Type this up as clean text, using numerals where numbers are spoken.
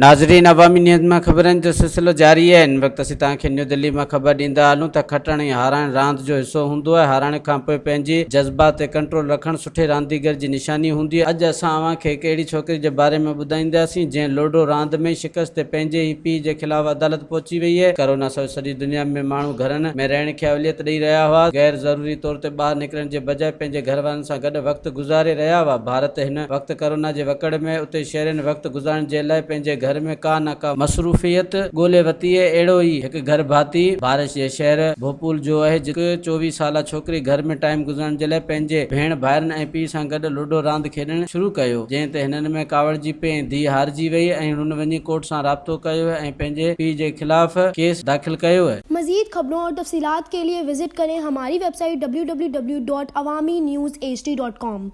ناظرين عوامي نيوز مان خبرن جو سلسلو جاري آهي هن وقت اسين توهان کي نيو دهلي مان خبر ڏيندا هلون ته کٽڻ ۽ هارائڻ راند جو حصو هوندو آهي هارائڻ کانپوء پنهنجي جذبات تي ڪنٽرول رکڻ سٺي رانديگر جي نشاني هوندي آهي اڄ اسان اوهان کي هڪ اهڙي ڇوڪري جي باري ۾ ٻڌائينداسين جنهن لوڊو راند ۾ شڪست تي پنهنجي ئي پيء جي خلاف عدالت پهچي وئي آهي ڪرونا سبب سڄي دنيا ۾ ماڻهو گهرن ۾ رهڻ کي اوليت ڏئي رهيا هئا غير ضروري طور تي ٻاهر نڪرڻ جي بجاء پنهنجي گهر وارن سان گڏ وقت گذاري رهيا هئا ڀارت هن وقت ڪرونا جي وڪڙ ۾ اتي شهرين وقت گذارڻ جي لاء پنهنجي گهر ۾ ڪا نه ڪا مصروفيت ڳولي ورتي اهڙو ئي هڪ گهر ڀاتي بارش جي شهر ڀوپول جو آهي جتي هڪ 24 سالا ڇوڪري گهر ۾ ٽائيم گذارڻ جي لاء پنهنجي ڀيڻ ڀائرن ۽ پيء سان گڏ لوڊو راند کيڏڻ شروع ڪيو جنهن تي هنن ۾ ڪاوڙجي پئي ۽ ڌيء هارجي وئي ۽ هن وڃي ڪورٽ سان رابطو ڪيو ۽ پنهنجي پيء جي خلاف ڪيس داخل ڪيو. مزيد خبرون اور تفصيلات کے لئے وزٽ ڪرين ھماري web site www.awamiNewsHD.com.